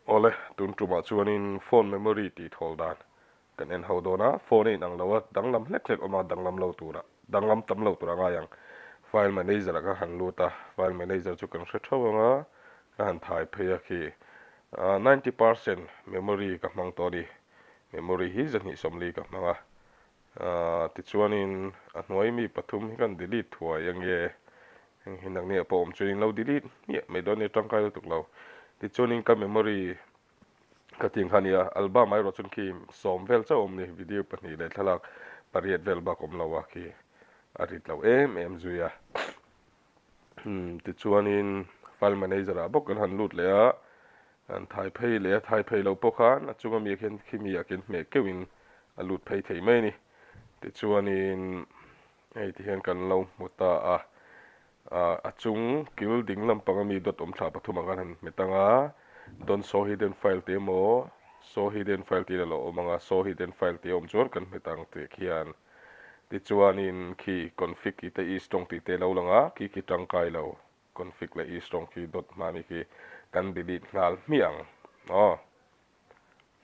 Awle, tun tumah chuanin phone memory tih thawl dan kan en ho dawn a, phone a inang lo a, danglam hlek hlek awm a, danglam lo tura, danglam tam lo tura ngai ang. File manager ah ka han lut a, file manager chu kan hre theuh ang a, ka han thai phei a khi 90% memory ka hmang tawh a ni, memory hi zahnih sawmli ka hmang a, Tichuanin a hnuai mi pathum hi kan delete thuai ange, heng hi nangni ah pawh awm chuan in lo delete hmiah mai dawn nia tangkai lutuk lo. Tichuanin ka memory ka tih ang kha a nia, album ah erawh chuan khi sawm vel chauh a awm ni, video pahnih leh thlalak pariat vel bak awm lo a khi a rit lo em em zui a. Tichuanin file manager ah bawk kan han lut leh a, an thai phei leh a, thai phei lo pawh khan a chunga mi ah khian khi mi ah khian hmeh keuhin a lut phei thei mai a ni. Tichuanin hei ti hian kan lo hmu ta a, a chung kil ding lampang ami dawt awm thla pathum ah khan han hmet ang a, don't show hidden file tih emaw show hidden file tih a lo awm ang a, show hidden file tih a awm chuan kan hmet ang tih khian Tichuanin khi config tih te eastong tih te lo lang a, khi khi tangkai lo config leh eastong khi dot hmani khi kan delete nghal hmiah ang aw.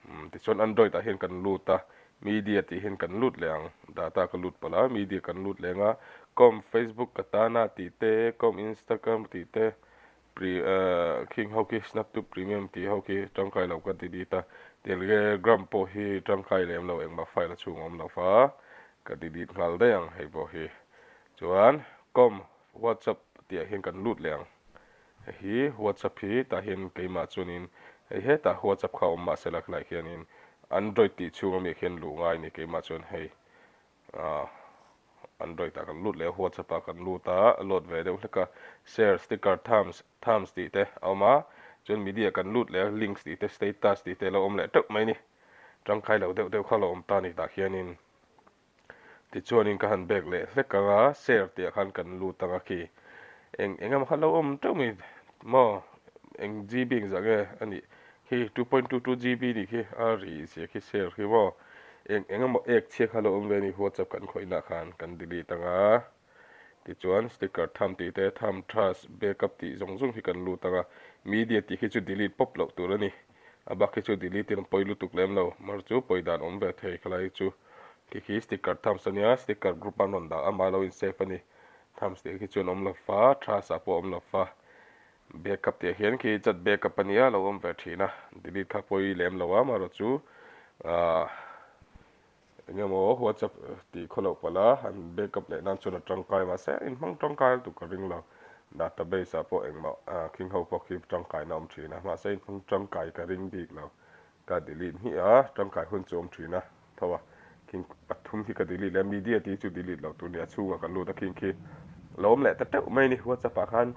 Umm tichuan android ah hian kan lut a, media tih hian kan lut leh ang, data ka lut palh a, media kan lut leh ang a, com facebook ka tana tih te, com instagram tih te, Pri khing ho khi snaptube premium tih ho khi tangkai lo ka delete a, telegram pawh hi tangkai lem lo engmah file a chhung a awm lo va, ka delete nghal daih ang hei pawh hi. Chuan com whatsapp tih ah hian kan lut leh ang, hei hi whatsapp hi tah hian keimah chuanin hei hetah whatsapp kha a awm mahse la khilaiah khianin android tih chhung ami ah khian luh ngai a ni keimah chuan hei. Android ah kan lut leh a, WhatsApp ah kan lut a, a load ve deuh hlek a, share, sticker, thumbs, thumbs tih te a awm a, chuan media kan lut leh a, links tih te, status tih te a lo awm leh teuh mai a ni. Tangkai lo deuh deuh kha a lo awm ta a ni tah khianin. Tichuanin ka han back leh hlek ang a, share tih ah khan kan lut ang a khi eng eng emaw kha lo awm teuh mai maw, eng GB engzah nge a nih Khi 2.22 GB nih khi a ri zia khi share khi maw. Eng eng emaw ek chhia kha lo awm ve a ni WhatsApp kan khawih nah khan kan delete ang a. Tichuan sticker thumb tih te thumb trust backup tih zawng zawng hi kan lut ang a. Media tih khi chu delete pawp loh tur a ni. A bak khi chu delete in a pawi lutuk lem lo. Mar chu pawi dan awm ve thei khalai chu. Khi khi sticker thumbs a nia sticker group a an rawn dah a mah lo in save a ni. Thumbs tih khi chuan awm lo fa trust ah pawh awm lo fa. Backup tih ah hian khi chat backup a nia lo awm ve thin a, delete kha pawi lem lo a amaherawh chu ahh eng emaw whatsapp tih khaw loh palh a han backup leh nan chuan a tangkai mahse a inhmang tangkai lutuk ka ring lo, database ah pawh engmah ahh khing ho pawh khi tangkai na awm thin a mahse inhmang tangkai ka ring bik lo. Ka delete hnih a, tangkai hun chu awm thin a, tho a, khing pathum khi ka delete leh a, media tih hi chu delete loh tur nia, chhungah kan lut a khing khi lo awm leh ta teuh mai a ni, whatsapp ah khan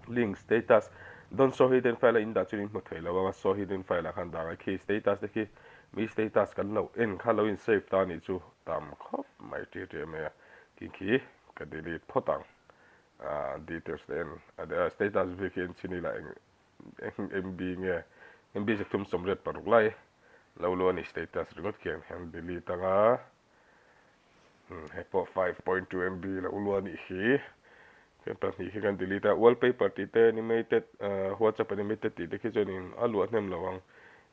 link status don't show hidden file a in dah chuan in hmu thei lo ang a, show hidden file ah khan dah ngai khi status te khi mi status kan lo en kha lo in save ta anih chu tam khawp mai tir tir mai a, khing khi ka delete phawt ang, ah details te en status bik hi en chhin ila eng Eng MB nge? MB zathum 86 lai lo lu a ni status ringawt khian an delete ang a. Hei pawh 5.2 MB lo lu a nih hi. Khian pahnih khi kan delete a. Wallpaper tih te animated WhatsApp animated tih te khi chuanin a luah hnem lo ang.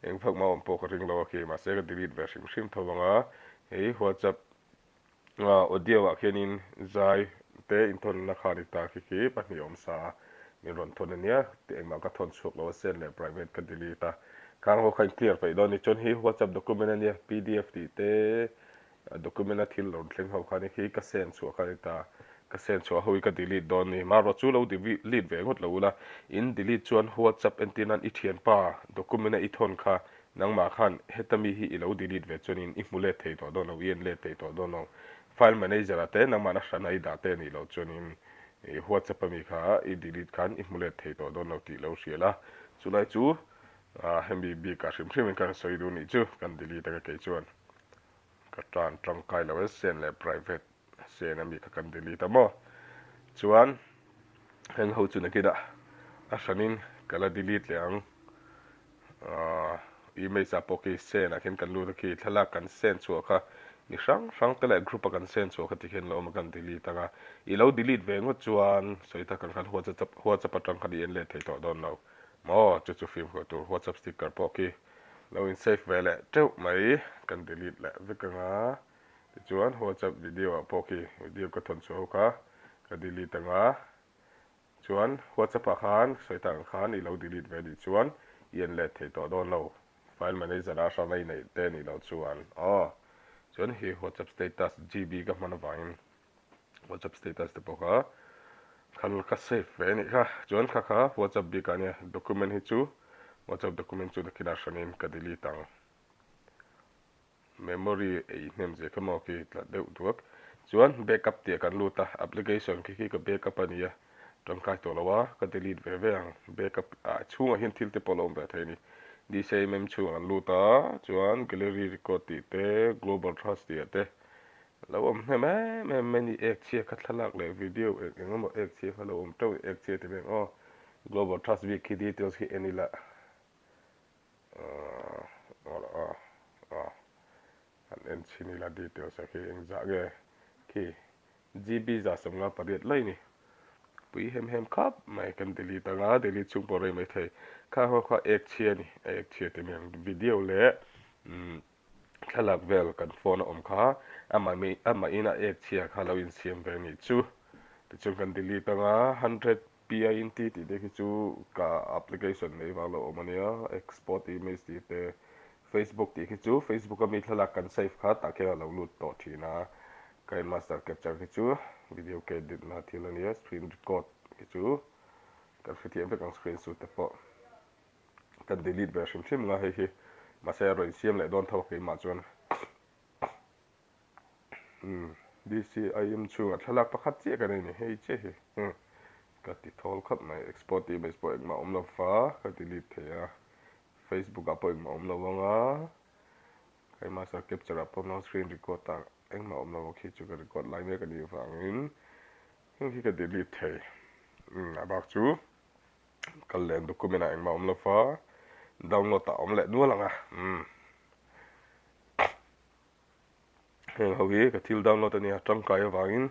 Eng vak mah awm pawh ka ring lo a khi mahse ka delete ve hrim hrim tho ang a. Hei WhatsApp Audio ah khianin zai te inthawnna kha a ni ta khi khi pahnih awm sa a, min rawn thawn ania tih engmah ka thawn chhuak lo a send leh private ka delete a, khang ho kha in clear peih dawn a ni chuan hei whatsapp document ania pdf tih te document a thil rawn thleng ho kha ni khi ka send chhuah kha a ni ta, ka send chhuah ho hi ka delete dawn a ni marawh chu lo delete ve ngawt lo ula in delete chuan whatsapp entir nan i thianpa document a i thawn kha Nangmah khan heta mi hi i lo delete ve chuanin i hmu let thei tawh dawn lo, i en let thei tawh dawn lo. File manager ah te nangmahna hrana i dah te a nih loh chuanin i WhatsApp ami kha i delete khan i hmu let thei tawh dawn lo tih lo hria la. Chulai chu hemi bikah hrim hrimin ka sawi duh nih chu kan delete anga kei chuan ka tan tangkai lo e send leh private send ami kha kan delete a maw. Chuan heng ho chu nakinah a hranin ka la delete leh ang. Ahh image ah pawh khi send ah khian kan lut a khi thlalak kan send chhuah kha mi hrang hrang te leh group a kan send chhuah kha tikhian lo awm a kan delete ang a, i lo delete ve ngawt chuan sawi tak ang khan whatsapp whatsapp atang khan i en let thei tawh dawn lo. Maw chu chu fimkhur tur WhatsApp sticker pawh khi lo in save ve leh teuh mai kan delete leh vek anga tichuan WhatsApp video ah pawh khi video ka thawn chhuah ho kha ka delete anga chuan WhatsApp ah khan sawi tak ang khan i lo delete ve nih chuan i en let thei tawh dawn lo file manager ah hrang a i neih te nih loh chuan aw chuan hi WhatsApp status GB ka hman avangin WhatsApp status te pawh kha khan ka save ve anih kha chuan kha kha WhatsApp bik ah nia document hi chu WhatsApp document chu nakinah hranin ka delete ang memory ei hnem zia kha maw khi tla deuh duak chuan backup tih ah kan lut a application khi khi ka backup a nia tangkai tawh lo a ka delete ve ve ang backup ah chhungah hian thil te pawh a lo awm ve thei a ni DCIMM chhungah kan lut a chuan gallery record tih te global trust tih ah te Lo awm hnem em em mai ni, ek chhia kha thlalak leh video eng eng emaw ek chhia kha lo awm teuh ek chhia ti veng aw. Global Trust bik khi details khi en ila aw aw han en chhin ila details ah khi engzah nge khi GB 158 lai ni. Pui hem hem khap mai kan delete anga delete chhung pawh rei mai thei. Kha ho kha ek chhia ni, a ek chhia ti mai ang video leh Thlalak vel kan phone a awm kha amah in a ek chhia kha lo insiam ve nih chu. Tichuan kan delete anga 100 pint tih te khi chu ka application nei vang lo awm ania, export image tih te, Facebook tih khi chu Facebook a mi thlalak kan save kha tah khian a lo lut tawh thin a, KineMaster capture khi chu video ka edit na thil ania, screen record khi chu kan hrethiam vek ang screen shoot te pawh. Kan delete ve hrim hrim nga hei hi mahse a rawn insiam leh dawn tho a keimah chuan umm DCIM chhungah thlalak pakhat chiah ka nei ni hei chiah hi umm ka ti thawl khawp mai export image pawh engmah awm lo va ka delete thei a Facebook ah pawh engmah awm lo anga keimah sir capture ah pawh no screen record ah engmah awm lo khi chu ka record lai mek a nih vangin heng hi ka delete thei umm a bak chu. Kal leh document ah engmah awm lo va, download ah awm leh nual ang a, umm. Heng ho hi ka thil download a nia, tangkai avangin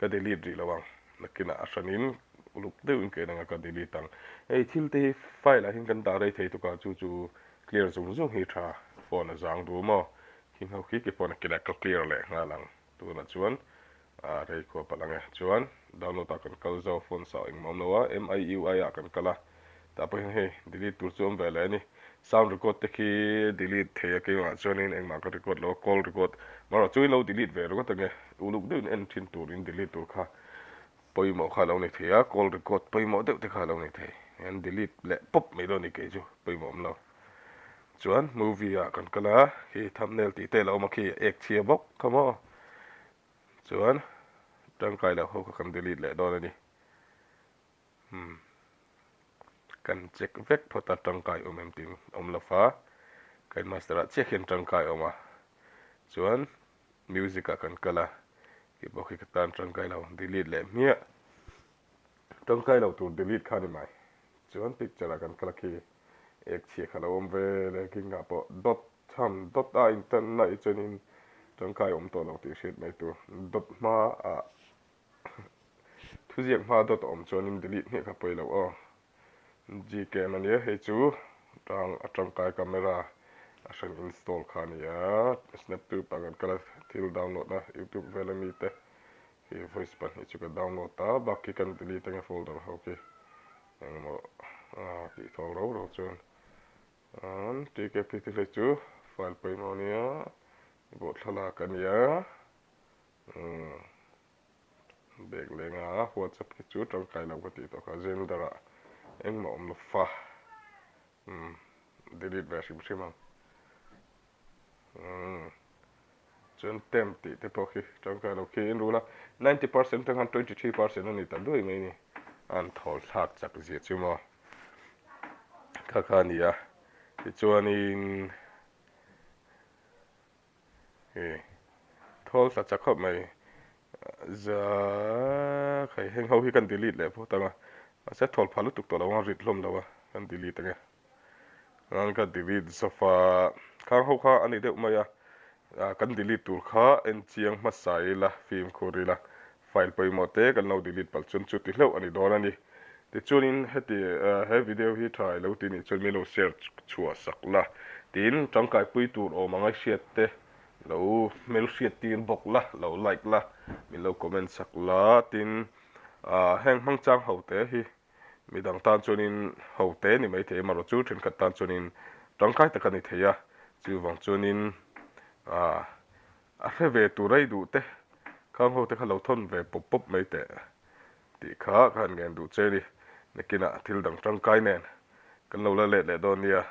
ka delete rih lo ang, nakinah a hranin uluk deuhin ka en ang a ka delete ang. Hei thil te hi file ah hian kan dah rei thei tuk a, chu chu clear zung zung hi tha, phone a zang duh maw, khing ho khi keipawh nakinah ka clear leh nghal ang. Tunah chuan a rei khuap a lang e. Chuan download ah kan kal zo phone sa engmah awm lo a, MIUI ah kan kal a, tah pawh hian hei delete tur chu awm ve leh a ni. Sound record te khi delete thei a keimah chuanin engmah ka record lo a, call record marawh chu ilo delete ve ringawt ange, uluk deuhin en thin turin delete tur kha pawimawh kha a lo ni thei a, call record pawimawh deuh te kha a lo ni thei. Hian delete leh pawp mai dawn a ni kei chu pawimawh awm lo. Chuan movie ah kan kal a, khi thumbnail tih te a lo awm a khi a ek chhia bawk kha maw. Chuan tangkai loh ho kha kan delete leh dawn a ni. Umm kan check vek phawt a tangkai awm em tih awm lo fa kan master ah chiah khian tangkai awm a. Chuan music ah kan kal a, khi pawh khi ka tan tangkai lo delete leh hmiah. Tangkai lo tur delete kha a ni mai. Chuan picture ah kan kal a khi Ek chhia kha lo awm ve le king ah pawh dawt tham dawt a intan na i chuanin tangkai awm tawh lo tih hriat mai tur. Dawt hma ah thuziak hma dawt a awm chuanin delete hmiah kha pawi lo aw. Gcam a nia hei chu tang a tangkai camera a hran install kha a nia. Snaptube ah kan kal a thil download na youtube vel ami te khi voice pahnih chu ka download ta bak khi kan delete ange folder ho khi. Engmaw tih thawng rau rau chuan an TKP te hlei chu file pawimawh a nia, bawh thlalak a nia, bag lenga WhatsApp khi chu tangkai lo ka tih tawh kha gender ah engmah awm lo fa delete ve hrim hrim ang. Chuan temp tih te pawh khi tangkai lo khi in rul a, 90% atang khan 23% a ni ta duai mai ni. An thawl thlak chak zia chu maw kha kha a ni a. Tichuanin hei thawl tla chak khawp mai za hei heng ho hi kan delete leh phawt ang a, mahse thawl phah lutuk tawh lo ang a rit hlawm lo a kan delete ang e. Chuan ka delete sofa khang ho kha a ni deuh mai a, kan delete tur kha en chiang hmasa ila fimkhur ila file pawimawh te kan lo delete palh chuan chu ti hleuh a ni dawn a ni. Tichuanin heti he video hi tha ilo ti nih chuan min lo share chhuah sak la, tin tangkaipui tur awm anga hriat te lo hmelhriat tir bawk la, lo like la, min lo comment sak la, tin heng hmangchang ho te hi midang tan chuanin ho te ni maithei amaherawh chu thenkhat tan chuanin tangkai tak a ni thei a, chuvang chuanin a hre ve tur a i duh te khang ho te kha lo thawn ve pawp pawp mai teh tih kha ka han ngen duh che a ni. Nakinah thil dang tangkai nen kan lo la let leh dawn nia.